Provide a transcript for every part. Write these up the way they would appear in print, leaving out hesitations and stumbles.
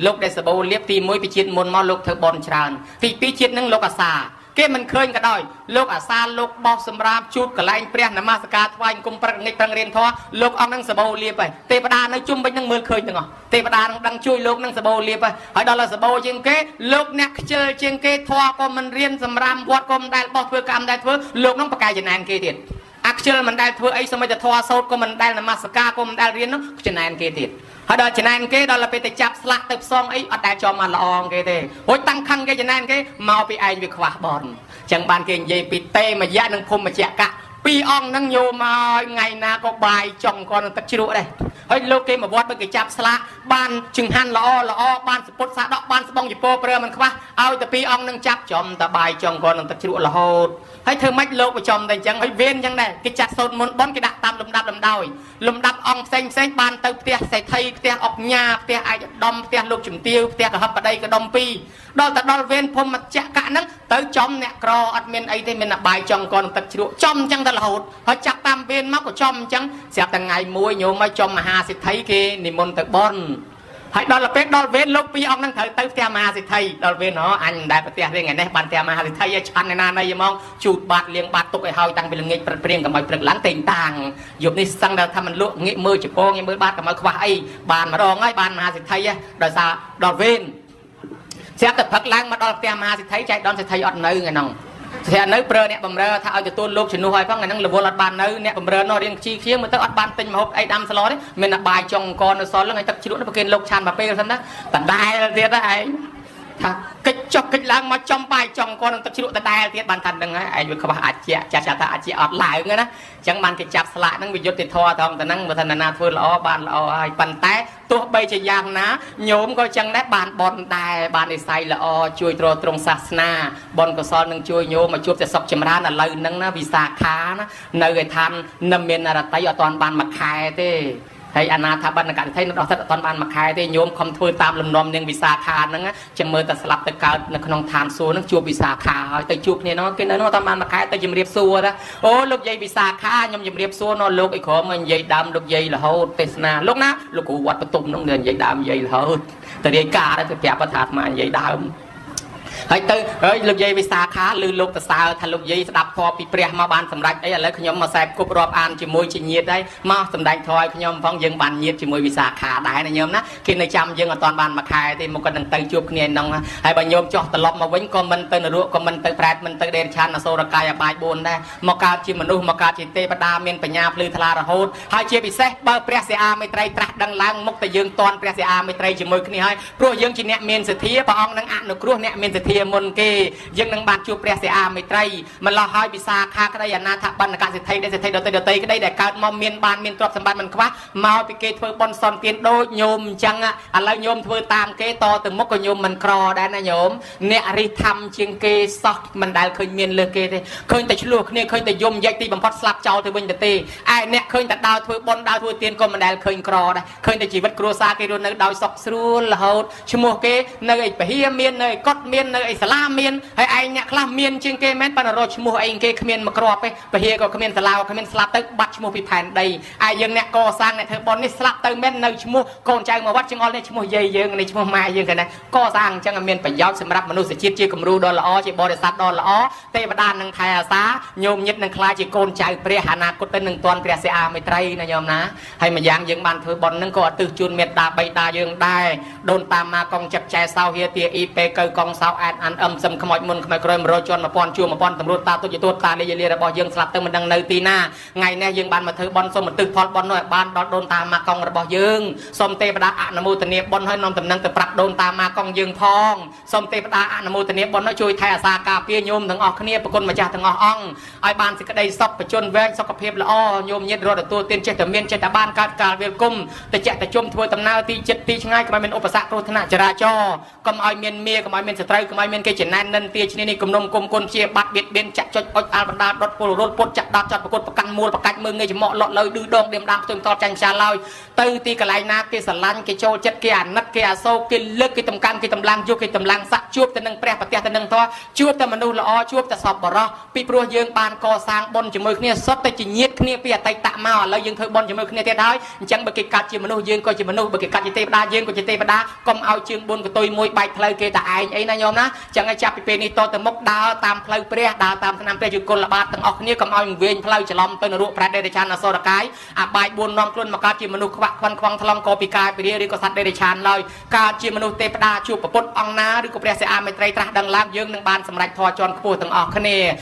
លោកដែលសបោលៀបទី1ពីជាតិមុនមកលោកធ្វើបន់ច្រើនទី2ជាតិនឹងលោកអាសាគេមិនឃើញក៏ដោយលោកអាសាលោកបោះសម្រាមជូតកលែងព្រះនមស្ការថ្វាយអង្គមព្រឹកងាយប្រឹងរៀនធម៌លោកអង្គនឹងសបោលៀបហើយទេវតានៅជុំវិញនឹងមើលឃើញទាំងអស់ទេវតានឹងដឹងជួយលោកនឹងសបោលៀបហើយដល់សបោជាងគេលោកអ្នកខ្ជិលជាងគេធម៌ក៏មិនរៀនសម្រាមវត្តក៏មិនដែលបោះធ្វើកម្មដែលធ្វើលោកនឹងប្រកែកចំណែនគេទៀតអាខ្ជិលមិនដែលធ្វើអីសូម្បីតែធម៌សោតក៏មិនដែលនមស្ការក៏មិនដែលរៀននោះចំណែនគេទៀតហើយដល់ចំណែនគេដល់ពេលទៅចាប់ស្លាក់ទៅផ្សងអីអត់ដែលចំមកល្អគេទេរួចតាំងខឹងគេចំណែនគេមកពីឯងវាខ្វះបនចឹងបានគេនិយាយពីទេមយៈនិងភូមិចកៈពីរអង្គហ្នឹងញោមឲ្យថ្ងៃណាក៏បាយចង់ក៏នឹងទឹកជ្រក់ដែរហើយលោកគេមកវត្តបើគេចាប់ស្លាកបានចង្ហាន់ល្អល្អបានសពុតសាដកបានស្បងជពោប្រើមិនខ្វះឲ្យតែពីរអង្គនឹងចាប់ចំតបាយចង់ក៏នឹងទឹកជ្រក់រហូតហើយធ្វើម៉េចលោកប្រចំតែអញ្ចឹងហើយវេនអញ្ចឹងដែរគេចាត់សូត្រមន្តបនគេដាក់តាមលំដាប់លំដោយលំដាប់អង្គផ្សេងផ្សេងបានទៅផ្ទះសេដ្ឋីផ្ទះអុកញ៉ាផ្ទះឯកឧត្តមផ្ទះលោកជំទាវផ្ទះកហបតីកដុំពីរដល់តែដល់វេនភូមិចកៈហ្នឹងទៅចំអ្នកក្រអត់មានអីទេមានតែបាយចង់ក៏នឹងទឹកជ្រក់ចំអញ្ចឹងតែរហូតហើយចាប់តាមវេនមកក៏ចំអញ្ចឹងស្រាប់តែថ្ងៃមួយញោមមកចំមហាសេដ្ឋីគេនិមន្តទៅបន់ហើយដល់ពេលដល់វេនលោកពីរអង្គហ្នឹងត្រូវទៅផ្ទះមហាសេដ្ឋីដល់វេនហ៎អញមិនដែលប្រទះទេថ្ងៃនេះបានផ្ទះមហាសេដ្ឋីឲ្យឆាន់ឯណាណីហ្មងជូតបាតលាងបាតទុកឲ្យហើយតាំងពីល្ងាចព្រឹកព្រៀងកុំឲ្យព្រឹកឡើងតែងតាំងយប់នេះសឹងដល់ថាមិនលក់ងាកមើលជពងងាកមើលបាតកុំឲ្យខ្វះអីបានម្ដងហើយបានមហាសេដ្ឋីដោយសារដល់វេនស្រាប់តែព្រឹកឡើងមកដល់ផ្ទះមហាសេដ្ឋីចែកដល់សេដ្ឋីអត់នៅថ្ងៃហ្នឹងស្រាប់នៅប្រើអ្នកបំរើថាឲ្យទទួលលោកជំនួសឲ្យផងថ្ងៃហ្នឹងរវល់អត់បាននៅអ្នកបំរើនោះរៀងខ្ជីខ្ជាមើលទៅអត់បានទិញម្ហូបអីដាំស្លទេមានតែបាយចុងអង្គនៅសល់ហ្នឹងឲ្យទឹកជ្រក់នោះប្រគេនលោកឆាន់មកពេលសិនណាដដែលទៀតហ្នឹងឯងថាកិច្ចចុះកិច្ចឡើងមកចំបាយចុងអង្គនឹងទឹកជ្រក់ដដែលទៀតបានថាហ្នឹងហើយឯងវាខ្វះអាចជាចាស់ចាស់ថាអាចជាអត់ឡើងណាអញ្ចឹងបានគេចាប់ស្លាកហ្នឹងវាយុត្តិធម៌ត្រង់តែហ្នឹងបើថាណាធ្វើល្អបានល្អហើយប៉ុន្តែទោះបីជាយ៉ាងណាញោមក៏ចឹងដែរបានបនដែរបាននិស័យល្អជួយទ្រទ្រង់សាសនាបនកុសលនឹងជួយញោមមកជួបតែសុខចម្រើនឥឡូវហ្នឹងណាវិសាខាណានៅឯឋាននឹមមានរតីអត់ទាន់បានមួយខែទេហើយអនាថាបណ្ឌកនិធិនៅដល់សិតអត់ទាន់បានមួយខែទេញោមខំធ្វើតាមលំនាំនាងវិសាខាហ្នឹងចាំមើលតែស្លាប់ទៅកើតនៅក្នុងឋានសួគ៌ហ្នឹងជួបវិសាខាហើយទៅជួបគ្នាហ្នឹងគេនៅនោះអត់ទាន់បានមួយខែទៅជំរាបសួរណាអូលោកយាយវិសាខាខ្ញុំជំរាបសួរនោះលោកអីក្រមនិយាយដើមលោកយាយរហូតទេសនាលោកណាលោកគ្រូវត្តបទុមហ្នឹងនិយាយដើមនិយាយរហូតទៅរាយការណ៍ទៅប្រាប់ថាអាត្មានិយាយដើមហើយទៅហើយលោកយាយវិសាខាឬលោកតសើថាលោកយាយស្ដាប់ធម៌ពីព្រះមកបានសម្រេចអីឥឡូវខ្ញុំមកសែបគប់រាប់អានជាមួយជាញាតិហើយមកសម្ដែងធម៌ឲ្យខ្ញុំផងយើងបានញាតិជាមួយវិសាខាដែរណាញោមណាគេនៅចាំយើងអត់ទាន់បានមួយខែទេមកគាត់នឹងទៅជួបគ្នាក្នុងហើយបើញោមចោះត្រឡប់មកវិញក៏មិនទៅនរកក៏មិនទៅប្រែតមិនទៅដេរឆានអសូរកាយអបាយ4ដែរមកកើតជាមនុស្សមកកើតជាទេវតាមានបញ្ញាភ្លឺថ្លារហូតហើយជាពិសេសបើព្រះសិអាមេត្រីត្រាស់ដឹងឡើងមុខតែយើងតន់ព្រះសិអាមេត្រីជាមួយគ្នាហើយព្រោះយើងជាអ្នកមានសទ្ធាព្រះអង្គនឹងអនុគ្រោះអ្នកមានសទ្ធាមុនគេយើងនឹងបានជួបព្រះសិអាមេត្រីម្លោះហើយវិសាខាក្តីអនាថបណ្ឌកសិទ្ធិដែលសិទ្ធិដតីដតីក្តីដែលកើតមកមានបានមានទ្រព្យសម្បត្តិមិនខ្វះមកពីគេធ្វើបុណ្យសន្ទានដូចញោមអញ្ចឹងឥឡូវញោមធ្វើតាមគេតទៅមុខក៏ញោមមិនក្រដែរណាញោមអ្នករិះធម្មជាងគេសោះមិនដែលឃើញមានលើសគេទេឃើញតែឆ្លោះគ្នាឃើញតែយំយែកទីបំផុតស្លាប់ចោលទៅវិញទៅទេឯអ្នកឃើញតែដើរធ្វើបុណ្យដើរធ្វើទានក៏មិនដែលឃើញក្រដែរឃើញតែជីវិតគ្រួសារគេរស់នៅដោយសុខស្រួលរហូតឈ្មោះគេនៅឯពហិមាននៅឯកុដមាននៅឯសាលាមានហើយឯងអ្នកខ្លះមានជាងគេមែនប៉ុន្តែរកឈ្មោះអីគេគ្មានមកគ្រាប់ទេពហិក៏គ្មានសាលាក៏គ្មានស្លាប់ទៅបាត់ឈ្មោះពីផែនដីឯយើងអ្នកកសាងអ្នកធ្វើបុណ្យនេះស្លាប់ទៅមែននៅឈ្មោះកូនចៅមកវត្តជាងអល់នេះឈ្មោះយាយយើងនេះឈ្មោះម៉ែយើងគេណាកសាងអញ្ចឹងមានប្រយោជន៍សម្រាប់មនុស្សជាតិជាគំរូដ៏ល្អជាបរិស័ទដ៏ល្អទេវតានឹងថែអាសាញោមញាតនឹងខ្លាចជាកូនចៅព្រះអនាគតទៅនឹងតនព្រះសិអាមេត្រីណាញោមណាហើយម្យ៉ាងយើងបានធ្វើបុណ្យនឹងក៏ឧទ្ទិសជូនមេត្តាបិតាយើងដែរដូនតាមមកកងចិត្តចែសោហៀទាអ៊ីពេកៅកងសោអែតអានអឹមសឹមខ្មោចមុនខ្មោចក្រោយ100ជាន់1000ជួ1000តម្រួតតាទុច្ចទួតតាលាយលារបស់យើងស្លាប់ទៅមិនដឹងនៅទីណាថ្ងៃនេះយើងបានមកធ្វើបុណ្យសូមឧទ្ទិសផលបុណ្យនោះឲ្យបានដល់ដូនតាមកងរបស់យើងសូមទេវតាអនុមោទនាបុណ្យឲ្យនាំតំណែងទៅប្រាប់ដូនតាមកងយើងផងសូមទេវតាអនុមោទនាបុណ្យឲ្យជួយថែអាសាការពារញោមទាំងអស់គ្នាប្រគុណម្ចាស់ទាំងអស់អង្គឲ្យបានសេចក្តីសុខបជនវែងសុខភាពល្អញោមញាតិរត់ទទួលទានចេះតែមានចេះតែបានកើតកាលវេលគុំតិចតិជុំធ្វើដំណើរទីចិត្តទីឆ្ងាយកុំឲ្យមានឧបសគ្គគ្រោះថ្នាក់ចរាចរណ៍កុំឲ្យមានមាកុំឲ្យមានសត្រូវ ត្រូវកុំឲ្យមានគេចំណែននិន្ទាឈ្នានេះគំនុំគុំគុនជាបាត់បៀតបៀនចាក់ចុចអុចអាលបណ្ដាលដុតពលរត់ពុតចាក់ដាប់ចាត់ប្រកួតប្រកាន់មូលប្រកាច់មើងងាយចំអកលក់លើឌឺដងដៀមដាមផ្ទុយតបចាញ់ផ្សាឡើយទៅទីកន្លែងណាគេស្រឡាញ់គេចូលចិត្តគេអាណិតគេអាសូរគេលើកគេតម្កើងគេតម្លើងយកគេតម្លើងស័កជួបទៅនឹងព្រះប្រទះទៅនឹងធម៌ជួបតែមនុស្សល្អជួបតែសពបរោះពីព្រោះយើងបានកសាងបុណ្យជាមួយគ្នាសុទ្ធតែជាញាតិគ្នាពីអតីតមកឥឡូវយើងធ្វើបុណ្យជាមួយគ្នាទៀតហើយអញ្ចឹងបើគេកាត់ជាមនុស្សយើងក៏ជាមនុស្សបើគេកាត់ជាទេវតាយើងក៏ជាទេវតាកុំឲ្យជើង4កតុយមួយបែកផ្លូវគេតែឯងអីណាញោមណាចឹងឲ្យចាប់ពីពេលនេះតទៅមុខដើរតាមផ្លូវព្រះដើរតាមឆ្នាំព្រះយុគលបាតទាំងអស់គ្នាកុំឲ្យវែងផ្លូវច្រឡំទៅនរកប្រែតដេរឆានអសុរកាយអបាយ4នាំខ្លួនមកកើតជាមនុស្សខ្វាក់ខ្វាន់ខ្វងថ្លង់កពីកាយពរាឬក៏សត្វដេរឆានឡើយកើតជាមនុស្សទេវតាជួបពុទ្ធអង្គណាឬក៏ព្រះសិអាមេត្រីត្រាស់ដឹងឡើងយើងនឹងបានសម្រេចធម៌ជាន់ខ្ពស់ទាំងអស់គ្នា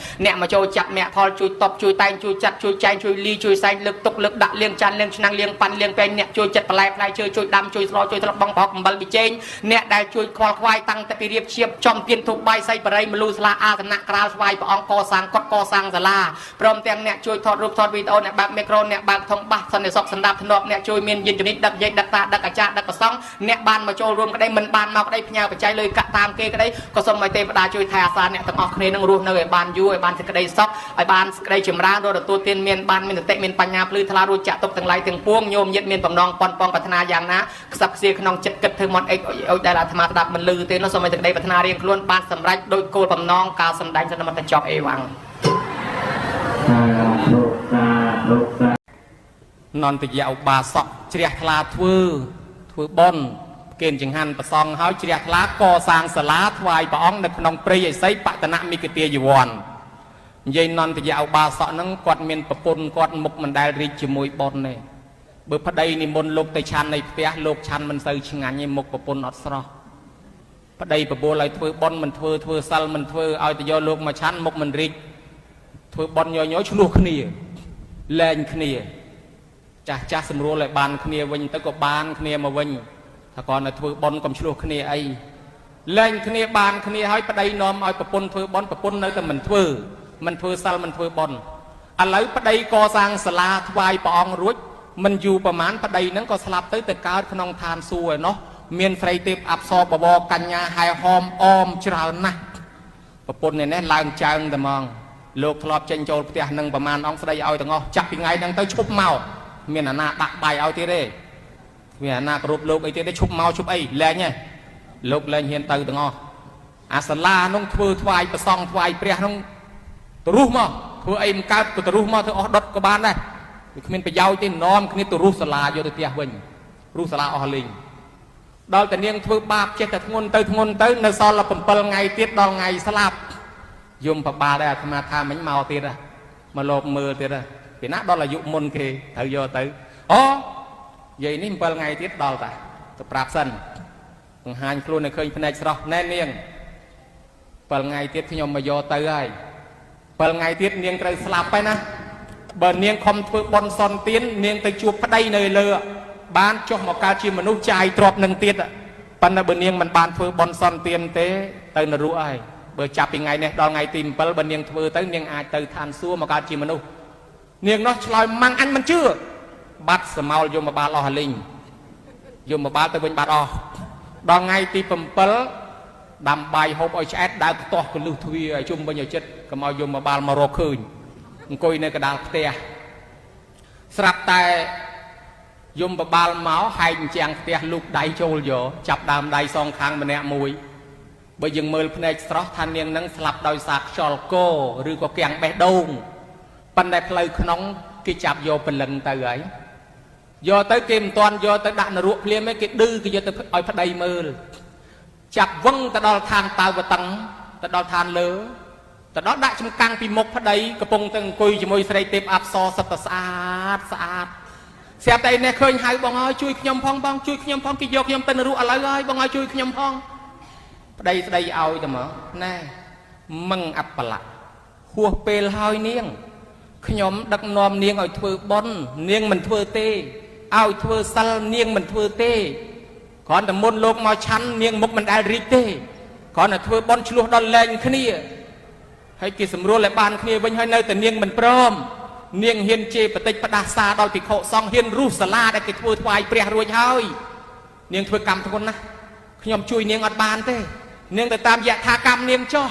អ្នកមកចូលចាប់មគ្គផលជួយតបជួយតែងជួយចាត់ជួយចែងជួយលីជួយសែងលើកទុកលើកដាក់លៀងចានលៀងឆ្នាំងលៀងប៉ាន់លៀងពេងអ្នកជួយចិត្តបន្លែផ្លែឈើជួយដាំជួយស្រជួយត្របងប្រហុកអំបិលប៊ីចេងអ្នកដែលជួយខ្វល់ខ្វាយតាំងតែពីរៀបឈៀបចំទៀនធូបបាយសីបរិយមលូស្លាអាសនៈក្រាលស្វាយព្រះអង្គកសាងកត់កសាងសាលាព្រមទាំងអ្នកជួយថតរូបថតវីដេអូអ្នកបើកមីក្រូអ្នកបើកធុងបាសសន្តិសុខសន្តាប់ធ្នាប់អ្នកជួយមានយានជំនិះដឹកយាយដឹកតាដឹកអាចារ្យដឹកប្រសង់អ្នកបានមកចូលរួមក្តីមិនបានមកក្តីផ្ញើបច្ច័យលុយកាក់តាមគេក្តីក៏សូមឲ្យទេវតាជួយថែអាសាអ្នកទាំងអស់គ្នានឹងរស់នៅឲ្យបានយូរឲ្យបានសេចក្តីសុខឲ្យបានសេចក្តីចម្រើនរកទទួលទានមានបានមានសតិមានបញ្ញាភ្លឺថ្លារួចចាក់ទុកទាំងឡាយទាំងពួងញោមញាតិមានបំណងប៉ុនប៉ងប្រាថ្នាយ៉ាងណាខ្សឹបខ្សៀក្នុងចិត្តគិតធ្វើមាត់អិចអុចដែលអាត្មាស្ដាប់មិនលឺទេនោះសូមឲ្យសេចក្តីប្រាថ្នារៀងខ្លួនបានសម្រេចដោយគោលបំណងការសម្ដែងសន្មតចប់អេវ៉ាំង សាធុសាធុសា នន្តយៈឧបាសកជ្រះថ្លាធ្វើធ្វើបុណ្យគេនចង្ហាន់ប្រសង់ហើយជ្រះថ្លាកសាងសាលាថ្វាយព្រះអង្គនៅក្នុងព្រៃឥសីបតនមិគទាយវ័ននិយាយនន្តយៈឧបាសកហ្នឹងគាត់មានប្រពន្ធគាត់មុខមិនដែលរីកជាមួយបុណ្យទេបើប្តីនិមន្តលោកទៅឆាន់នៃផ្ទះលោកឆាន់មិនសូវឆ្ងាញ់ទេមុខប្រពន្ធអត់ស្រស់ប្តីបបួលឲ្យធ្វើបុណ្យមិនធ្វើធ្វើសិលមិនធ្វើឲ្យទៅយកលោកមកឆាន់មុខមិនរីកធ្វើបុណ្យញយៗឆ្លោះគ្នាលែងគ្នាចាស់ចាស់សម្រួលឲ្យបានគ្នាវិញទៅក៏បានគ្នាមកវិញថាគាត់នៅធ្វើបុណ្យកុំឆ្លោះគ្នាអីលែងគ្នាបានគ្នាហើយប្តីនាំឲ្យប្រពន្ធធ្វើបុណ្យប្រពន្ធនៅតែមិនធ្វើមិនធ្វើសិលមិនធ្វើបុណ្យឥឡូវប្តីកសាងសាលាថ្វាយព្រះអង្គរួចមិនយូរប្រហែលប្តីហ្នឹងក៏ស្លាប់ទៅទៅកើតក្នុងឋានសួគ៌ឯណោះមានស្រីទេពអប្សរបវរកញ្ញាហែហោមអមច្រើនណាស់ប្រពន្ធនេះឡើងចើងតែហ្មងលោកធ្លាប់ចេញចូលផ្ទះនឹងប្រហែលអង្គស្ដីឲ្យទាំងអស់ចាប់ពីថ្ងៃហ្នឹងទៅឈប់មកមានអាណាដាក់បាយឲ្យទៀតទេមានអាណាគោរពលោកអីទៀតទេឈប់មកឈប់អីលែងហ៎លោកលែងហ៊ានទៅទាំងអស់អាសាលានោះធ្វើថ្វាយប្រសង់ថ្វាយព្រះនោះទៅរុះមកធ្វើអីមិនកើតក៏ទៅរុះមកធ្វើអស់ដុតក៏បានដែរវាគ្មានប្រយោជន៍ទេនាំគ្នាទៅរុះសាលាយកទៅផ្ទះវិញរុះសាលាអស់លេងដល់តែនាងធ្វើបាបចេះតែធ្ងន់ទៅធ្ងន់ទៅនៅសល់7ថ្ងៃទៀតដល់ថ្ងៃស្លាប់យំប្របាលដែរអាត្មាថាមិញមកទៀតមកលោបមើលទៀតពីណាដល់អាយុមុនគេត្រូវយកទៅអូយាយនេះ7ថ្ងៃទៀតដល់តាទៅប្រាប់សិនបង្ហាញខ្លួនឲ្យឃើញភ្នែកស្រស់ណែនាង7ថ្ងៃទៀតខ្ញុំមកយកទៅហើយ7ថ្ងៃទៀតនាងត្រូវស្លាប់ហើយណាបើនាងខំធ្វើបុណ្យសន្ទាននាងទៅជួបប្តីនៅលើបានចុះមកកើតជាមនុស្សចាយទ្រព្យនឹងទៀតប៉ុន្តែបើនាងមិនបានធ្វើបុណ្យសន្ទានទេទៅនរកហើយបើចាប់ពីថ្ងៃនេះដល់ថ្ងៃទី7បើនាងធ្វើទៅនាងអាចទៅឋានសួគ៌មកកើតជាមនុស្សនាងនោះឆ្លើយម៉ាំងអញមិនជឿបាត់សមោលយមបាលអស់ហលីងយមបាលទៅវិញបាត់អស់ដល់ថ្ងៃទី7ដាំបាយហូបឲ្យឆ្អែតដើរខ្ទាស់កលឹះទ្វារឲ្យជុំវិញឲ្យចិត្តកុំឲ្យយមបាលមករកឃើញអង្គុយនៅកណ្ដាលផ្ទះស្រាប់តែយមបាលមកហែកជាងផ្ទះលូកដៃចូលយកចាប់ដើមដៃសងខាងម្នាក់មួយបើយើងមើលភ្នែកស្រស់ថានាងនឹងស្លាប់ដោយសារខ្យល់កឬក៏គាំងបេះដូងប៉ុន្តែផ្លូវក្នុងគេចាប់យកព្រលឹងទៅហើយយកទៅគេមិនទាន់យកទៅដាក់នរកភ្លាមទេគេឌឺគេយកទៅឲ្យប្តីមើលចាប់វឹងទៅដល់ឋានតាវតឹងទៅដល់ឋានលើទៅដល់ដាក់ចំកាំងពីមុខប្តីកំពុងតែអង្គុយជាមួយស្រីទេពអប្សរសិតតែស្អាតស្អាតស្រាប់តែឯនេះឃើញហៅបងអើយជួយខ្ញុំផងបងជួយខ្ញុំផងគេយកខ្ញុំទៅនរកឥឡូវហើយបងអើយជួយខ្ញុំផងប្តីស្ដីឲ្យតែមកណែមឹងអបលៈហួសពេលហើយនាងខ្ញុំដឹកនាំនាងឲ្យធ្វើបុណ្យនាងមិនធ្វើទេឲ្យធ្វើសិលនាងមិនធ្វើទេគ្រាន់តែមុនលោកមកឆាន់នាងមុខមិនដែលរីកទេគ្រាន់តែធ្វើបុណ្យឆ្លោះដល់លែងគ្នាហើយគេសម្រួលឲ្យបានគ្នាវិញហើយនៅតែនាងមិនព្រមនាងហ៊ានជេរបតិចផ្ដាសាដល់ភិក្ខុសង្ឃហ៊ានរុះសាលាដែលគេធ្វើថ្វាយព្រះរួចហើយនាងធ្វើកម្មធ្ងន់ណាស់ខ្ញុំជួយនាងអត់បានទេ នាងទៅតាមយថាកម្មនាងចោះ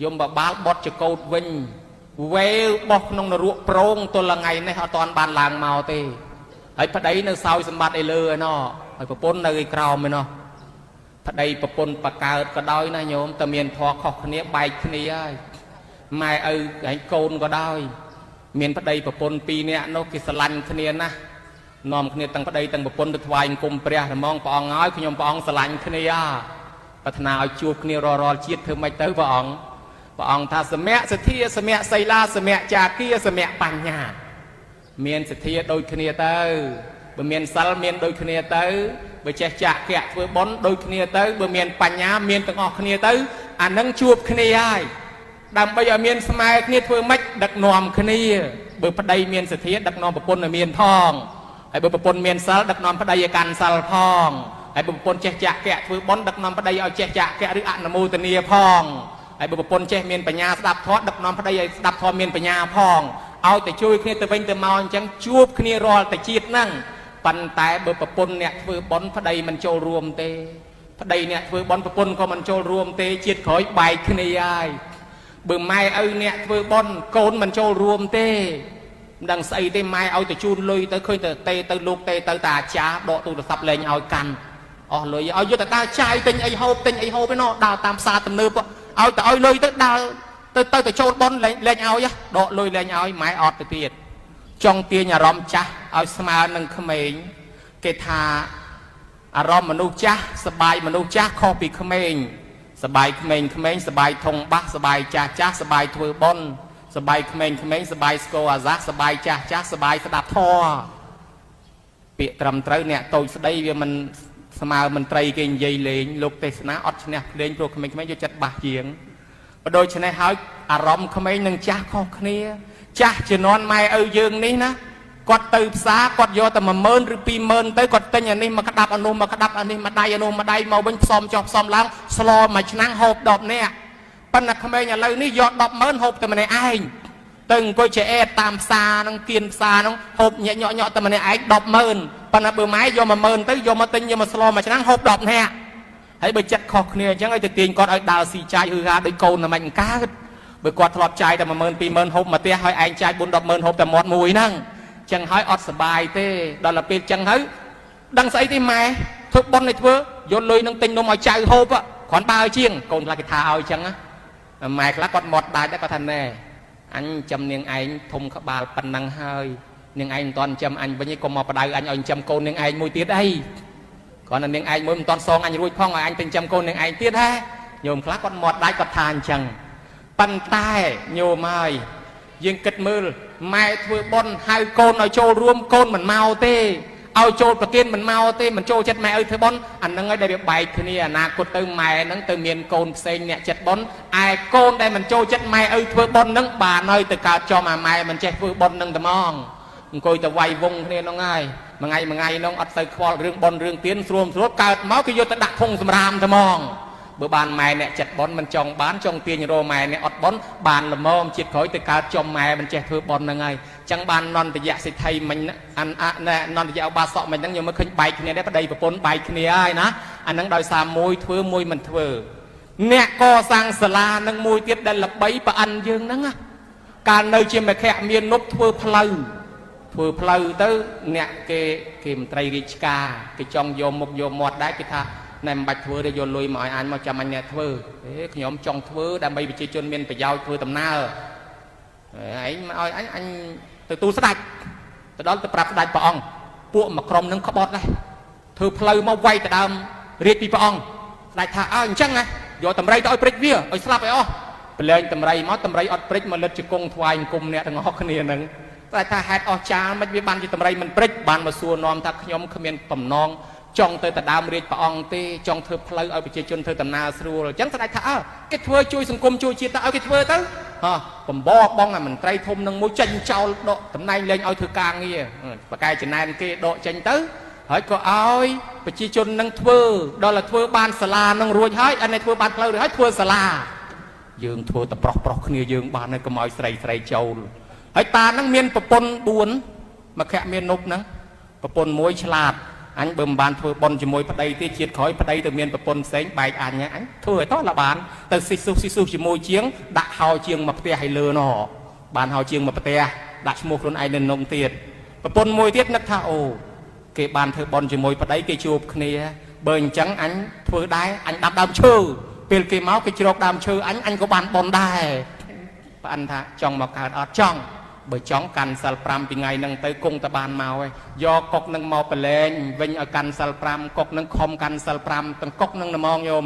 យមបបាលបត់ចកោតវិញវេវបោះក្នុងនរកប្រងទល់ថ្ងៃនេះអត់តាន់បានឡើងមកទេហើយប្តីនៅសោយសម្បត្តិឯលើឯណោះហើយប្រពន្ធនៅឯក្រោមឯណោះប្តីប្រពន្ធបកើតក៏ដោយណាញោមតែមានធម៌ខុសគ្នាបែកគ្នាហើយម៉ែឪឯងកូនក៏ដោយមានប្តីប្រពន្ធពីរនាក់នោះគេស្រឡាញ់គ្នាណាស់នាំគ្នាទាំងប្តីទាំងប្រពន្ធទៅថ្វាយអង្គមព្រះហ្មងព្រះអង្គហើយខ្ញុំព្រះអង្គស្រឡាញ់គ្នាប្រាថ្នាឲ្យជួបគ្នារាល់រាល់ជាតិធ្វើម៉េចទៅព្រះអង្គព្រះអង្គថាសមៈសទ្ធាសមៈសីលាសមៈចាគាសមៈបញ្ញាមានសទ្ធាដូចគ្នាទៅបើមានសិលមានដូចគ្នាទៅបើចេះចាកៈធ្វើបុណ្យដូចគ្នាទៅបើមានបញ្ញាមានទាំងអស់គ្នាទៅអានឹងជួបគ្នាហើយដើម្បីឲ្យមានស្មើគ្នាធ្វើម៉េចដឹកនាំគ្នាបើប្តីមានសទ្ធាដឹកនាំប្រពន្ធឲ្យមានផងហើយបើប្រពន្ធមានសិលដឹកនាំប្តីឲ្យកាន់សិលផងហើយបើប្រពន្ធចេះចាកៈធ្វើបុណ្យដឹកនាំប្តីឲ្យចេះចាកៈឬអនុមោទនាផងហើយបើប្រពន្ធចេះមានបញ្ញាស្ដាប់ធម៌ដឹកនាំប្តីឲ្យស្ដាប់ធម៌មានបញ្ញាផងឲ្យតែជួយគ្នាទៅវិញទៅមកអញ្ចឹងជួបគ្នារាល់តែជាតិហ្នឹងប៉ុន្តែបើប្រពន្ធអ្នកធ្វើបុណ្យប្តីមិនចូលរួមទេប្តីអ្នកធ្វើបុណ្យប្រពន្ធក៏មិនចូលរួមទេជាតិក្រោយបែកគ្នាហើយបើម៉ែឪអ្នកធ្វើបុណ្យកូនមិនចូលរួមទេមិនដឹងស្អីទេម៉ែឲ្យទៅជូនលុយទៅឃើញទៅទេទៅលោកទេទៅតាអាចារ្យដកទូរស័ព្ទលែងឲ្យកាន់អស់លុយឲ្យយកទៅដើរចាយទិញអីហូបទិញអីហូបឯណោះដើរតាមផ្សារទំនើបឲ្យទៅឲ្យលុយទៅដើរទៅទៅទៅចូលបុណ្យលែងលែងឲ្យដកលុយលែងឲ្យម៉ែអត់ទៅទៀតចង់ទាញអារម្មណ៍ចាស់ឲ្យស្មើនឹងក្មេងគេថាអារម្មណ៍មនុស្សចាស់សបាយមនុស្សចាស់ខុសពីក្មេងសបាយក្មេងក្មេងសបាយធុងបាសសបាយចាស់ចាស់សបាយធ្វើបុណ្យសបាយក្មេងក្មេងសបាយស្គរអាសាសបាយចាស់ចាស់សបាយស្ដាប់ធម៌ពាក្យត្រឹមត្រូវអ្នកតូចស្ដីវាមិនស្មើមន្ត្រីគេនិយាយលេងលោកទេសនាអត់ឈ្នះភ្លេងព្រោះក្មេងៗយកចិត្តបាសជាងបដូច្នេះហើយអារម្មណ៍ក្មេងនិងចាស់ខុសគ្នាចាស់ជំនាន់ម៉ែឪយើងនេះណាគាត់ទៅផ្សារគាត់យកតែ10000ឬ20000ទៅគាត់ទិញអានេះមកក្តាប់អានោះមកក្តាប់អានេះមកដៃអានោះមកដៃមកវិញផ្សំចុះផ្សំឡើងស្លមួយឆ្នាំងហូប10នាក់ប៉ុន្តែក្មេងឥឡូវនេះយក100000ហូបតែម្នាក់ឯងទៅអង្គុយចែអែតតាមផ្សារហ្នឹងគៀនផ្សារហ្នឹងហូបញាក់ញក់ញក់តែម្នាក់ឯង100000ប៉ុន្តែបើម៉ែយក10000ទៅយកមកទិញយកមកស្លមួយឆ្នាំងហូប10នាក់ហើយបើចិត្តខុសគ្នាអញ្ចឹងឲ្យទៅទាញគាត់ឲ្យដើរស៊ីចាយហឺហាដូចកូនតែមិនកើតបើគាត់ធ្លាប់ចាយតែ10000 20000ហូបមួយផ្ទះហើយឯងចាយ4 100000ហូបតែមាត់មួយហ្នឹងចឹងហើយអត់សបាយទេដល់ទៅពេលចឹងហើយដឹងស្អីទេម៉ែធ្វើប៉ុនឲ្យធ្វើយកលុយនឹងទិញនំឲ្យចៅហូបគ្រាន់បើជាងកូនខ្លះគេថាឲ្យចឹងណាម៉ែខ្លះគាត់មាត់ដាច់ដែរគាត់ថាណែអញចាំនាងឯងធំក្បាលប៉ុណ្ណឹងហើយនាងឯងមិនតាន់ចាំអញវិញឯងកុំមកបដៅអញឲ្យចាំកូននាងឯងមួយទៀតអីគ្រាន់តែនាងឯងមួយមិនតាន់សងអញរួចផងឲ្យអញទៅចាំកូននាងឯងទៀតហ៎ញោមខ្លះគាត់មាត់ដាច់គាត់ថាអញ្ចឹងប៉ុន្តែញោមហើយយើងគិតមើលម៉ែធ្វើបុណ្យហៅកូនឲ្យចូលរួមកូនមិនមកទេឲ្យចូលប្រទៀនមិនមកទេមិនចូលចិត្តម៉ែឲ្យធ្វើបុណ្យអានឹងឲ្យដែលវាបែកគ្នាអនាគតទៅម៉ែហ្នឹងទៅមានកូនផ្សេងអ្នកចិត្តបុណ្យឯកូនដែលមិនចូលចិត្តម៉ែឲ្យធ្វើបុណ្យហ្នឹងបានហើយទៅកើតចំអាម៉ែមិនចេះធ្វើបុណ្យហ្នឹងតែហ្មងអង្គុយទៅវាយវងគ្នាហ្នឹងហើយមួយថ្ងៃមួយថ្ងៃហ្នឹងអត់ទៅខ្វល់រឿងបុណ្យរឿងទៀនស្រួលស្រួលកើតមកគេយកទៅដាក់ធុងសម្រាមតែហ្មងបើបានម៉ែអ្នកចិត្តបុណ្យមិនចង់បានចង់ទាញរម៉ែអ្នកអត់បុណ្យបានល្មមជាតិក្រោយទៅកើតចំម៉ែមិនចេះធ្វើបុណ្យហ្នឹងហើយចឹងបាននន្តយសិទ្ធិមិញអាននន្តយឧបាសកមិញហ្នឹងខ្ញុំមើលឃើញបែកគ្នាដែរប្តីប្រពន្ធបែកគ្នាហើយណាអាហ្នឹងដោយសារមួយធ្វើមួយមិនធ្វើអ្នកកសាងសាលានឹងមួយទៀតដែលល្បីប្រអិនយើងហ្នឹងណាកាលនៅជាមគ្គមាននប់ធ្វើផ្លូវធ្វើផ្លូវទៅអ្នកគេគេមន្ត្រីរាជការគេចង់យកមុខយកមាត់ដែរគេថាណែមិនបាច់ធ្វើទេយកលុយមកឲ្យអញមកចាំអញអ្នកធ្វើទេខ្ញុំចង់ធ្វើដើម្បីប្រជាជនមានប្រយោជន៍ធ្វើដំណើរឯងមកឲ្យអញអញទៅទូស្ដាច់ទៅដល់ទៅប្រាប់ស្ដាច់ព្រះអង្គពួកមួយក្រុមនឹងក្បត់ដែរធ្វើផ្លូវមកវាយទៅដើមរាជពីព្រះអង្គស្ដាច់ថាអើអញ្ចឹងណាយកតម្រៃទៅឲ្យព្រិចវាឲ្យស្លាប់ឲ្យអស់ប្រលែងតម្រៃមកតម្រៃអត់ព្រិចមកលិតជង្គង់ថ្វាយអង្គមអ្នកទាំងអស់គ្នានឹងតែថាហេតុអស់ចាលមិនវាបានជាតម្រៃមិនព្រិចបានមកសួរនាំថាខ្ញុំគ្មានបំណងចង់ទៅដដើមរាជព្រះអង្គទេចង់ធ្វើផ្លូវឲ្យប្រជាជនធ្វើដំណើរស្រួលអញ្ចឹងស្ដេចថាអើគេធ្វើជួយសង្គមជួយជាតិទៅឲ្យគេធ្វើទៅហ៎បំបបងអាមន្ត្រីធំនឹងមួយចេញចោលដកតំណែងលែងឲ្យធ្វើការងារបកែចំណែនគេដកចេញទៅហើយក៏ឲ្យប្រជាជននឹងធ្វើដល់តែធ្វើបានសាលានឹងរួចហើយអានេះធ្វើបានផ្លូវរួចហើយធ្វើសាលាយើងធ្វើតែប្រុសប្រុសគ្នាយើងបានហើយកុំឲ្យស្រីស្រីចូលហើយតានឹងមានប្រពន្ធ4មគ្គមាននប់ហ្នឹងប្រពន្ធមួយឆ្លាត អញបើមិនបានធ្វើបុណ្យជាមួយប្តីទេជាតិក្រោយប្តីទៅមានប្រពន្ធផ្សេងបែកអញអញធ្វើឲ្យតោះលបានទៅស៊ីស៊ុះស៊ីស៊ុះជាមួយជាងដាក់ហោជាងមកផ្ទះឲ្យលើណបានហោជាងមកផ្ទះដាក់ឈ្មោះខ្លួនឯងនៅក្នុងទៀតប្រពន្ធមួយទៀតនឹកថាអូគេបានធ្វើបុណ្យជាមួយប្តីគេជួបគ្នាបើអញ្ចឹងអញធ្វើដែរអញដាប់ដើមឈើពេលគេមកគេជ្រកដើមឈើអញអញក៏បានបុណ្យដែរប្អិនថាចង់មកកើតអត់ចង់បើចង់កាន់សិល5ពីថ្ងៃហ្នឹងទៅគង់តបានមកឯងយកកុកនឹងមកប្រឡែងវិញឲ្យកាន់សិល5កុកនឹងខំកាន់សិល5ទាំងកុកនឹងហ្មងញោម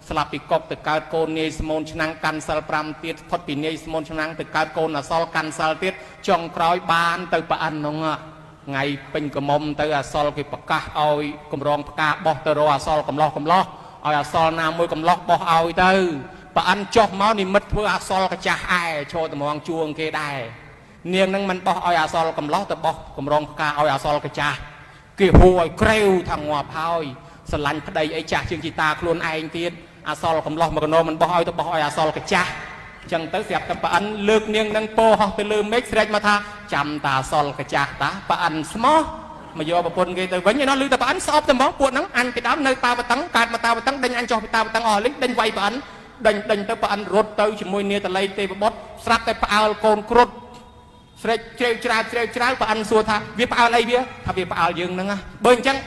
ស្លាប់ពីកុកទៅកើតកូននាយស្មូនឆ្នាំងកាន់សិល5ទៀតផុតពីនាយស្មូនឆ្នាំងទៅកើតកូនអសល់កាន់សិលទៀតចុងក្រោយបានទៅប្អិនហ្នឹងថ្ងៃពេញកមុំទៅអសល់គេប្រកាសឲ្យកម្រងផ្កាបោះទៅរកអសល់កំឡោះកំឡោះឲ្យអសល់ណាមួយកំឡោះបោះឲ្យទៅប្អិនចុះមកនិមិត្តធ្វើអសល់កាចាស់ឯឈរតម្រងជួងគេដែរនាងនឹងមិនបោះឲ្យអសល់កំឡោះទៅបោះកម្រងផ្កាឲ្យអសល់កាចាស់គេហួឲ្យក្រេវថាងាប់ហើយស្រឡាញ់ប្តីអីចាស់ជាងជីតាខ្លួនឯងទៀតអសល់កំឡោះមកកណោមិនបោះឲ្យទៅបោះឲ្យអសល់កាចាស់ចឹងទៅស្រាប់តែប្អិនលើកនាងនឹងពោហោះទៅលើមេឃស្រែកមកថាចាំតាអសល់កាចាស់តាប្អិនស្មោះមកយកប្រពន្ធគេទៅវិញឯនោះឮតែប្អិនស្អប់តែហ្មងពួកហ្នឹងអញពីដើមនៅតាវតឹងកើតមកតាវតឹងដេញអញចុះពីតាវតឹងអស់លីងដេញវាយប្អិនដេញដេញទៅប្អិនរត់ទៅជាមួយនាតល័យទេវបុត្រស្រាប់តែផ្អើលកូនគ្រុឌស្រែកជ្រេវច្រាវជ្រេវច្រាវប្អិនសួរថាវាផ្អើលអីវាថាវាផ្អើលយើងហ្នឹងណាបើអញ្ចឹង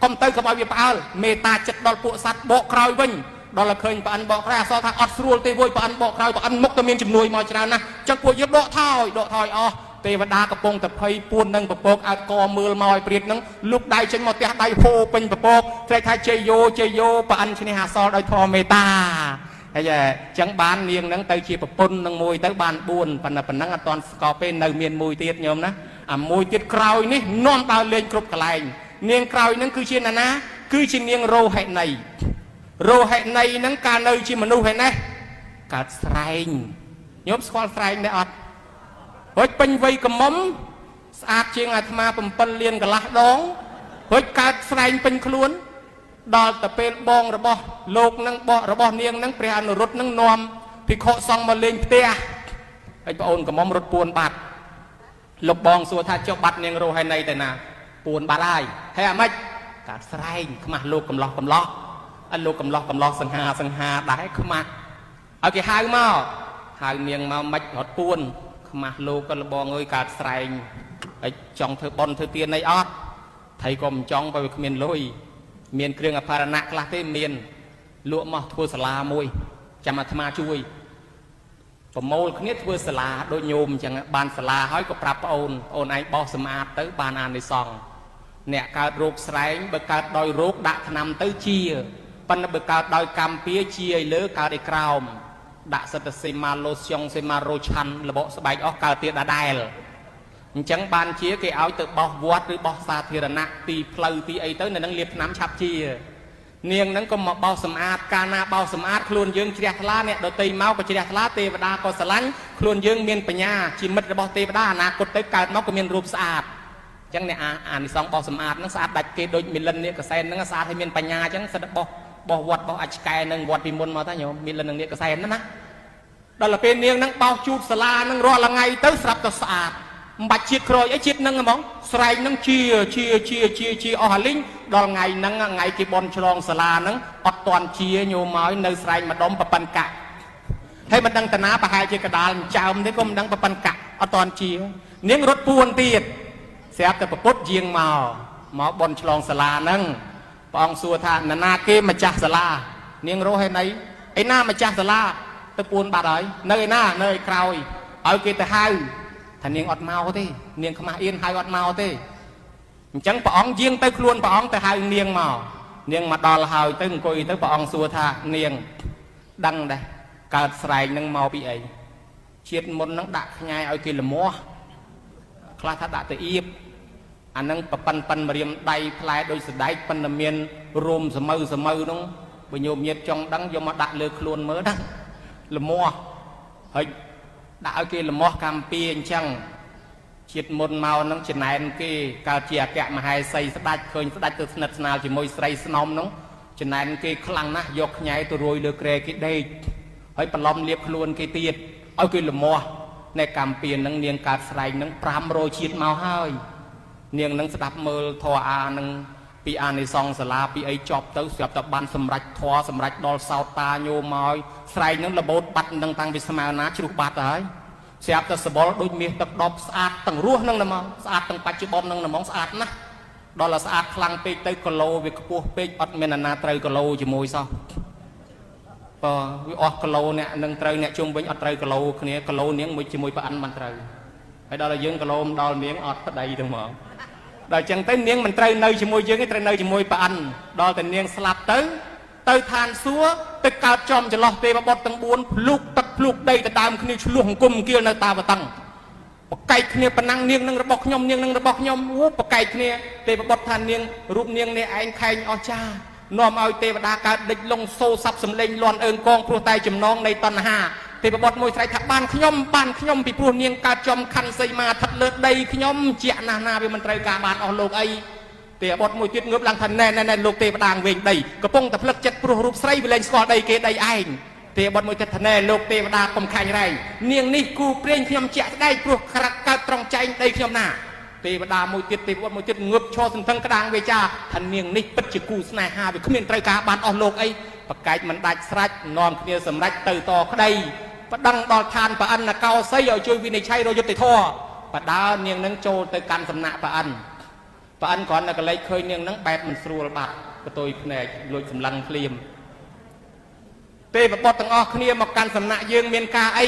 កុំទៅកុំឲ្យវាផ្អើលមេត្តាចិត្តដល់ពួកសត្វបកក្រោយវិញដល់តែឃើញប្អិនបកក្រោយអសរថាអត់ស្រួលទេវយប្អិនបកក្រោយប្អិនមុខទៅមានជំនួយមកច្រើនណាស់អញ្ចឹងពួកយើងដកថយដកថយអស់ទេវតាកំពុងតែភ័យពួននឹងពពកអើតកមើលមកឲ្យព្រាតនឹងលុកដៃចេញមកផ្ទះដៃហូពេញពពកស្រែកថាជ័យយោជ័យយោប្អិនឈ្នះអសរដោយធម៌មេត្តាហើយអញ្ចឹងបាននាងនឹងទៅជាប្រពន្ធនឹងមួយទៅបាន4ប៉ុន្តែប៉ុណ្ណឹងអត់ទាន់ស្គាល់ពេលនៅមានមួយទៀតញោមណាអាមួយទៀតក្រោយនេះនាំដើរលេងគ្រប់កន្លែងនាងក្រោយនឹងគឺជាណាណាគឺជានាងរោហិនីរោហិនីនឹងកាលនៅជាមនុស្សឯនេះកើតស្រែងញោមស្គាល់ស្រែងដែរអត់រួចពេញវ័យកមុំស្អាតជាងអាត្មា7លានកន្លះដងរួចកើតស្រែងពេញខ្លួនដល់ទៅពេលបងរបស់លោកនឹងបករបស់នាងនឹងព្រះអនុរុទ្ធនឹងនាំភិក្ខុសង្ឃមកលេងផ្ទះហើយប្អូនកមុំរត់ពួនបាត់លោកបងសួរថាចុះបាត់នាងរោហិនីទៅណាពួនបាត់ហើយហើយអាម៉េចកើតស្រែងខ្មាស់លោកកំឡោះកំឡោះអលោកកំឡោះកំឡោះសង្ហាសង្ហាដែរខ្មាស់ឲ្យគេហៅមកហៅនាងមកមិនរត់ពួនខ្មាស់លោកក៏លបងអើយកើតស្រែងហើយចង់ធ្វើបុណ្យធ្វើទានអីអត់ថៃក៏មិនចង់បើវាគ្មានលុយមានគ្រឿងអភរណៈខ្លះទេមានលក់មកធ្វើសាលាមួយចាំអាត្មាជួយប្រមូលគ្នាធ្វើសាលាដូចញោមអញ្ចឹងបានសាលាហើយក៏ប្រាប់ប្អូនប្អូនឯងបោះសម្អាតទៅបានអានិសង្សអ្នកកើតរោគស្រែងបើកើតដោយរោគដាក់ថ្នាំទៅជាប៉ុន្តែបើកើតដោយកម្មពៀជាឲ្យលើកើតឲ្យក្រោមដាក់សិតសេម៉ាឡូស្យុងសេម៉ារ៉ូឆាន់របកស្បែកអស់កើតទៀតដដែលអញ្ចឹងបានជាគេឲ្យទៅបោះវត្តឬបោះសាធារណៈទីផ្លូវទីអីទៅនៅនឹងលាបថ្នាំឆាប់ជានាងនឹងក៏មកបោសសម្អាតកាលណាបោសសម្អាតខ្លួនយើងជ្រះថ្លាអ្នកដតីមកក៏ជ្រះថ្លាទេវតាក៏ស្រឡាញ់ខ្លួនយើងមានបញ្ញាជាមិត្តរបស់ទេវតាអនាគតទៅកើតមកក៏មានរូបស្អាតអញ្ចឹងអ្នកអានិសង្សបោសសម្អាតនឹងស្អាតដាច់គេដូចមីលិននេះកសែននឹងស្អាតឲ្យមានបញ្ញាអញ្ចឹងសិតបោះបោះវត្តបោះអាចឆ្កែនឹងវត្តពីមុនមកតាញោមមីលិននឹងនេះកសែនហ្នឹងណាដល់ពេលនាងនឹងបោសជូតសាលានឹងរាល់ថ្ងៃទៅស្រាប់តែស្អាតមិនបាច់ជាតិក្រោយអីជាតិនឹងហ្មងស្រែកនឹងជាជាជាជាជាអស់អាលីងដល់ថ្ងៃហ្នឹងថ្ងៃគេបន់ឆ្លងសាលាហ្នឹងអត់តាន់ជាញោមមកនៅស្រែកម្ដុំប្រប៉ិនកាក់ហើយមិនដឹងតាណាប្រហែលជាកដាលចើមទេក៏មិនដឹងប្រប៉ិនកាក់អត់តាន់ជានាងរត់ពួនទៀតស្រាប់តែប្រពុតយាងមកមកបន់ឆ្លងសាលាហ្នឹងព្រះអង្គសួរថានរណាគេម្ចាស់សាលានាងរស់ឯណីឯណាម្ចាស់សាលាទៅពួនបាត់ហើយនៅឯណានៅឯក្រោយឲ្យគេទៅហៅថានាងអត់មកទេនាងខ្មាស់អៀនហៅអត់មកទេអញ្ចឹងព្រះអង្គយាងទៅខ្លួនព្រះអង្គទៅហៅនាងមកនាងមកដល់ហើយទៅអង្គុយទៅព្រះអង្គសួរថានាងដឹងដែរកើតស្រែងនឹងមកពីអីជាតិមុននឹងដាក់ខ្ញែឲ្យគេលមាស់ខ្លះថាដាក់ទៅអៀបអានឹងប្រប៉ិនប៉ិនម្រាមដៃផ្លែដូចសដែកប៉ុន្តែមានរោមសមៅសមៅនោះបើញោមញាតចង់ដឹងយកមកដាក់លើខ្លួនមើលណាលមាស់ហើយដាក់ឲ្យគេលមាស់កម្មពៀអញ្ចឹងជាតិមុនមកនឹងចំណែនគេកើតជាអគ្គមហេសីស្ដាច់ឃើញស្ដាច់ទៅស្និទ្ធស្នាលជាមួយស្រីស្នំនោះចំណែនគេខ្លាំងណាស់យកខ្ញែទៅរួយលើក្រែគេដេកហើយបន្លំលៀបខ្លួនគេទៀតឲ្យគេលមាស់នៅកម្មពៀនឹងនាងកើតស្រែងនឹង500ជាតិមកហើយនាងនឹងស្ដាប់មើលធរអានឹង ពីអានិសង្សសាលាពីអីចប់ទៅស្រាប់តែបានសម្រេចធម៌សម្រេចដល់សោតតាញោមឲ្យស្រែកនឹងរបូតបាត់នឹងតាំងពីស្មើណាជ្រុះបាត់ទៅហើយស្រាប់តែសបល់ដូចមាសទឹកដប់ស្អាតទាំងរស់នឹងហ្មងស្អាតទាំងបច្ចុប្បន្ននឹងហ្មងស្អាតណាស់ដល់តែស្អាតខ្លាំងពេកទៅគីឡូវាខ្ពស់ពេកអត់មានអាណាត្រូវគីឡូជាមួយសោះបើវាអស់គីឡូអ្នកនឹងត្រូវអ្នកជុំវិញអត់ត្រូវគីឡូគ្នាគីឡូនាងមួយជាមួយប្រអិនមិនត្រូវហើយដល់តែយើងគីឡូមិនដល់នាងអត់ប្តីទៅហ្មងដល់ចឹងទៅនាងមិនត្រូវនៅជាមួយយើងទេត្រូវនៅជាមួយប្រអិនដល់តែនាងស្លាប់ទៅទៅឋានសួគ៌ទៅកើតចំចន្លោះទេវបុត្រទាំង4ភ្លុកទឹកភ្លុកដីទៅដើមគ្នាឆ្លោះអង្គមគៀលនៅតាវតឹងបកែកគ្នាប៉ុណ្ណឹងនាងនឹងរបស់ខ្ញុំនាងនឹងរបស់ខ្ញុំអូបកែកគ្នាទេវបុត្រថានាងរូបនាងនេះឯងខែងអស្ចារ្យនាំឲ្យទេវតាកើតដេចលងសូសាប់សំលេងលន់អើងកងព្រោះតែចំណងនៃតណ្ហាទេវបុត្រមួយស្រែកថាបានខ្ញុំបានខ្ញុំពីព្រោះនាងកើតចំខណ្ឌសីមាស្ថិតលើដីខ្ញុំជាក់ណាស់ណាវាមិនត្រូវការបានអស់លោកអីទេវបុត្រមួយទៀតងើបឡើងថាណែណែណែលោកទេវតាវែងដីកំពុងតែផ្លឹកចិត្តព្រោះរូបស្រីវាលែងស្គាល់ដីគេដីឯងទេវបុត្រមួយទៀតថាណែលោកទេវតាកុំខាញ់រែងនាងនេះគូព្រេងខ្ញុំជាក់ស្ដែងព្រោះក្រាក់កើតត្រង់ចែងដីខ្ញុំណាទេវតាមួយទៀតទេវបុត្រមួយទៀតងើបឈរសន្ធឹងក្តាងវាចាថានាងនេះពិតជាគូស្នេហាវាគ្មានត្រូវការបានអស់លោកអីបកែកមិនដាច់ស្រេចនាំគ្នាសម្រេចទៅតក្តីប្តឹងដល់ឋានប្រអិនកោសីឲ្យជួយវិនិច្ឆ័យរយុទ្ធធរបដើនាងនឹងចូលទៅកាន់សំណាក់ប្រអិនប្រអិនគ្រាន់តែកលេចឃើញនាងនឹងបែបមិនស្រួលបាត់កតុយភ្នែកលួចសម្លឹងភ្លាមទេវបុត្រទាំងអស់គ្នាមកកាន់សំណាក់យើងមានការអី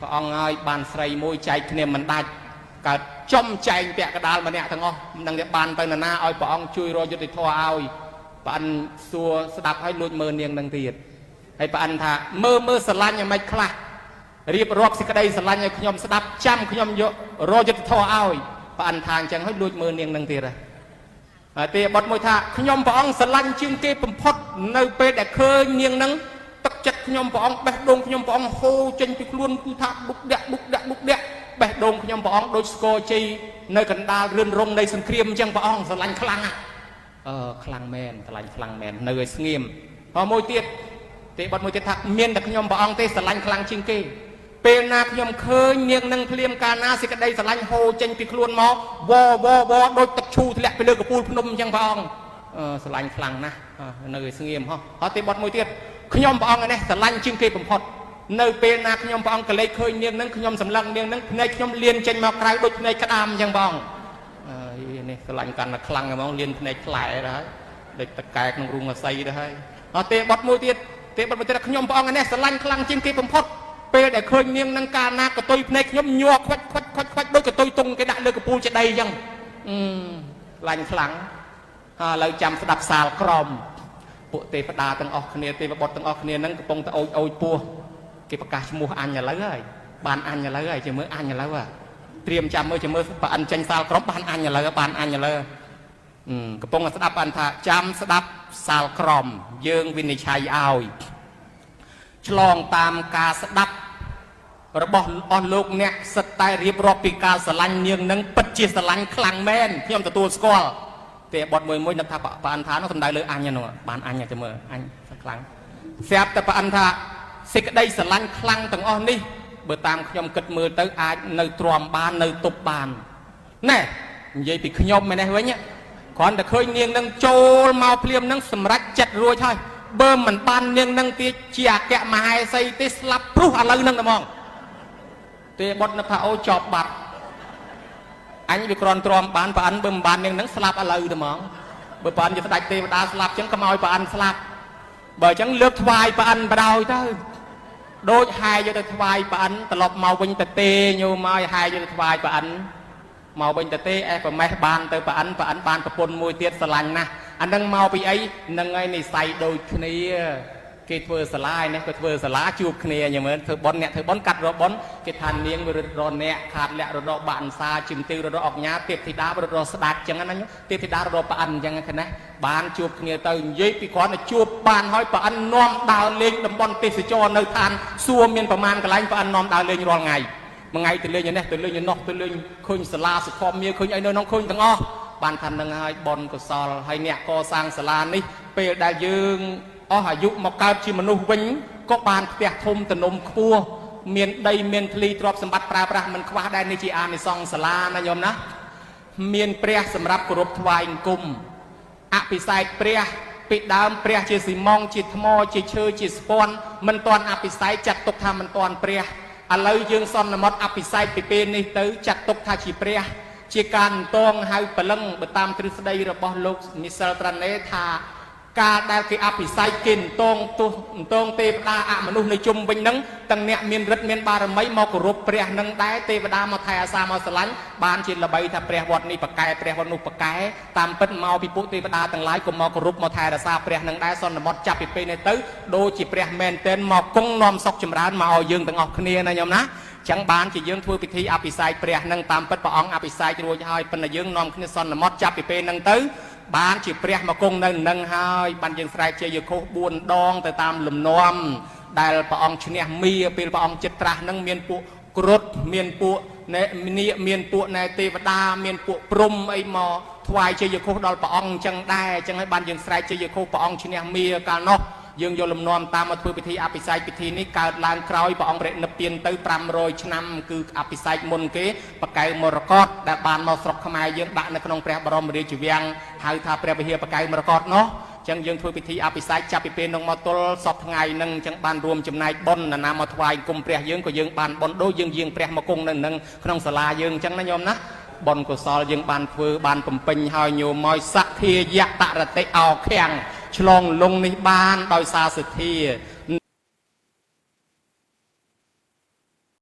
ព្រះអង្គឲ្យបានស្រីមួយចែកគ្នាមិនដាច់កើតចំចែងពាក់កដាលម្នាក់ទាំងអស់មិនដឹងថាបានទៅនរណាឲ្យព្រះអង្គជួយរកយុត្តិធម៌ឲ្យប្រអិនសួរស្ដាប់ឲ្យលួចមើលនាងនឹងទៀតហើយប្រអិនថាមើលមើលស្រឡាញ់ឲ្យមិនខ្លះរៀបរាប់សេចក្តីស្រឡាញ់ឲ្យខ្ញុំស្ដាប់ចាំខ្ញុំយករកយុត្តិធម៌ឲ្យប្រអិនថាអញ្ចឹងឲ្យលួចមើលនាងនឹងទៀតហើយទេបុត្រមួយថាខ្ញុំព្រះអង្គស្រឡាញ់ជាងគេបំផុតនៅពេលដែលឃើញនាងនឹងទឹកចិត្តខ្ញុំព្រះអង្គបេះដូងខ្ញុំព្រះអង្គហូរចេញពីខ្លួនគឺថាបុកដាក់បុកដាក់បុកដាក់បេះដូងខ្ញុំព្រះអង្គដូចស្គរជ័យនៅកណ្ដាលរឿនរងនៃសង្គ្រាមអញ្ចឹងព្រះអង្គស្រឡាញ់ខ្លាំងណាស់អឺខ្លាំងមែនស្រឡាញ់ខ្លាំងមែននៅឲ្យស្ងៀមហើយមួយទៀតទេបុត្រមួយទៀតថាមានតែខ្ញុំព្រះអង្គទេស្រឡាញ់ខ្លាំងជាងគេពេលណាខ្ញុំឃើញនាងនឹងភ្លាមកាលណាសេចក្តីស្រឡាញ់ហូរចេញពីខ្លួនមកវវវដូចទឹកឈូធ្លាក់ពីលើកពូលភ្នំអញ្ចឹងព្រះអង្គអឺស្រឡាញ់ខ្លាំងណាស់នៅឲ្យស្ងៀមហោះហើយទេបុត្រមួយទៀតខ្ញុំព្រះអង្គឯនេះស្រឡាញ់ជាងគេបំផុតនៅពេលណាខ្ញុំព្រះអង្គកលេចឃើញនាងនឹងខ្ញុំសម្លឹងនាងនឹងភ្នែកខ្ញុំលៀនចេញមកក្រៅដូចភ្នែកក្តាមអញ្ចឹងព្រះអង្គអើយនេះស្រឡាញ់កាន់តែខ្លាំងហ្មងលៀនភ្នែកផ្លែទៅហើយដូចតកែក្នុងរូងអស័យទៅហើយអត់ទេបុត្រមួយទៀតទេបុត្រមួយទៀតខ្ញុំព្រះអង្គឯនេះស្រឡាញ់ខ្លាំងជាងគេបំផុតពេលដែលឃើញនាងនឹងកាលណាកតុយភ្នែកខ្ញុំញ័រខ្វាច់ខ្វាច់ខ្វាច់ខ្វាច់ដូចកតុយតុងគេដាក់លើកពូលចេដីអញ្ចឹងអឺឡាញ់ខ្លាំងហើយឥឡូវចាំស្ដាប់សាលក្រមពួកទេវតាទាំងអស់គ្នាទេវបុត្រទាំងអស់គ្នានឹងកំពុងតែអូចអូចពោះគេប្រកាសឈ្មោះអញឥឡូវហើយបានអញឥឡូវហើយជាមើលអញឥឡូវត្រៀមចាំមើលជាមើលប្រអិនចេញសាលក្រមបានអញឥឡូវបានអញឥឡូវកំពុងតែស្ដាប់បានថាចាំស្ដាប់សាលក្រមយើងវិនិច្ឆ័យឲ្យឆ្លងតាមការស្ដាប់របស់អស់លោកអ្នកសិតតែរៀបរាប់ពីការស្រឡាញ់នាងនឹងពិតជាស្រឡាញ់ខ្លាំងមែនខ្ញុំទទួលស្គាល់ទេបត់មួយមួយនឹកថាប្រអិនថានោះសំដៅលើអញនោះបានអញទៅមើលអញខ្លាំងស្រាប់តែប្រអិនថាសេចក្តីស្រឡាញ់ខ្លាំងទាំងអស់នេះបើតាមខ្ញុំគិតមើលទៅអាចនៅទ្រាំបាននៅទប់បានណែនិយាយពីខ្ញុំឯនេះវិញគ្រាន់តែឃើញនាងនឹងចូលមកភ្លាមនឹងសម្រេចចិត្តរួចហើយបើមិនបាននាងនឹងទៀតជាអគ្គមហេសីទេស្លាប់ព្រោះឥឡូវនឹងតែហ្មងទេបុត្រនឹកថាអូចប់បាត់អញវាគ្រាន់ទ្រាំបានប្រអិនបើមិនបាននាងនឹងស្លាប់ឥឡូវតែហ្មងបើប្រអិនជាស្ដេចទេវតាស្លាប់ចឹងកុំឲ្យប្រអិនស្លាប់បើចឹងលើកថ្វាយប្រអិនបដ ாய் ទៅដូចហែយកទៅថ្វាយប្រអិនត្រឡប់មកវិញទៅទេញោមមកហែយកទៅថ្វាយប្រអិនមកវិញទៅទេអេប្រមេះបានទៅប្រអិនប្រអិនបានប្រពន្ធមួយទៀតស្រឡាញ់ណាស់អានឹងមកពីអីនឹងឯនិស័យដូចគ្នាគេធ្វើសាលាឯនេះក៏ធ្វើសាលាជួបគ្នាញ៉ឹងមើលធ្វើប៉ុនអ្នកធ្វើប៉ុនកាត់រកប៉ុនគេថានាងរត់រអ្នកខាតលាក់រត់បាក់អន្សាជំទាវរត់អុកញ៉ាទេពធីតារត់ស្ដាច់ចឹងណាទេពធីតារត់ប្រអិនចឹងណាបានជួបគ្នាទៅនិយាយពីគ្រាន់តែជួបបានហើយប្រអិននាំដើរលេងតំបន់ទេសចរនៅឋានសួគ៌មានប្រមាណកន្លែងប្រអិននាំដើរលេងរាល់ថ្ងៃមួយថ្ងៃទៅលេងឯនេះទៅលេងឯនោះទៅលេងឃើញសាលាសុខមាឃើញអីនៅក្នុងឃើញទាំងអស់បានថានឹងហើយបុណ្យកុសលហើយអ្នកកសាងសាលានេះពេលដែលយើងអស់អាយុមកកើតជាមនុស្សវិញក៏បានផ្ទះធំទំនំខ្ពស់មានដីមានធ្លីទ្រព្យសម្បត្តិប្រើប្រាស់មិនខ្វះដែរនេះជាអានិសង្សសាលាណាញោមណាមានព្រះសម្រាប់គោរពថ្វាយអង្គម អភិសេកព្រះពីដើមព្រះជាស៊ីម៉ងជាថ្មជាឈើជាស្ពាន់មិនទាន់អភិសេកចាត់ទុកថាមិនទាន់ព្រះឥឡូវយើងសន្មត់អភិសេកពីពេលនេះទៅចាត់ទុកថាជាព្រះ ជាការអន្តងហៅព្រលឹងបើតាមទ្រឹស្ដីរបស់លោកមីសិលត្រាណេថាការដែលគេអភិសេកគេអន្តងទោះអន្តងទេវតាអមនុស្សនៅជុំវិញហ្នឹងទាំងអ្នកមានឫទ្ធិមានបារមីមកគោរពព្រះនឹងដែរទេវតាមកថែអាសាមកស្រឡាញ់បានជាល្បីថាព្រះវត្តនេះប្រកែព្រះវត្តនោះប្រកែតាមពិតមកពីពួកទេវតាទាំងឡាយក៏មកគោរពមកថែរក្សាព្រះនឹងដែរសន្មត់ចាប់ពីពេលនេះទៅដូចជាព្រះមែនទែនមកគង់នាំសុខចម្រើនមកឲ្យយើងទាំងអស់គ្នាណាញោមណាចឹងបានជាយើងធ្វើពិធីអភិសេកព្រះនឹងតាមពិតព្រះអង្គអភិសេករួចហើយប៉ុន្តែយើងនាំគ្នាសន្មត់ចាប់ពីពេលហ្នឹងទៅបានជាព្រះមកគង់នៅនឹងហើយបានយើងស្រែកជាយខុស4ដងទៅតាមលំនាំដែលព្រះអង្គឈ្នះមាពេលព្រះអង្គចិត្តត្រាស់នឹងមានពួកគ្រុឌមានពួកណែនាគមានពួកណែទេវតាមានពួកព្រំអីមកថ្វាយជាយខុសដល់ព្រះអង្គអញ្ចឹងដែរអញ្ចឹងហើយបានយើងស្រែកជាយខុសព្រះអង្គឈ្នះមាកាលនោះយើងយកលំនាំតាមមកធ្វើពិធីអភិសេកពិធីនេះកើតឡើងក្រោយព្រះអង្គរិនិព្វានទៅ500ឆ្នាំគឺអភិសេកមុនគេបកៅមរកតដែលបានមកស្រុកខ្មែរយើងដាក់នៅក្នុងព្រះបរមរាជវាំងហៅថាព្រះវិហារបកៅមរកតនោះចឹងយើងធ្វើពិធីអភិសេកចាប់ពីពេលនោះមកទល់សពថ្ងៃនឹងចឹងបានរួមចំណែកបុណ្យណានាមកថ្វាយគុំព្រះយើងក៏យើងបានបុណ្យដូចយើងយាងព្រះមកគង់នៅនឹងក្នុងសាលាយើងចឹងណាញោមណាបុណ្យកុសលយើងបានធ្វើបានបំពេញហើយញោមមកសទ្ធាយតរតិអោខាំងឆ្លងលងនេះបានដោយសារសទ្ធា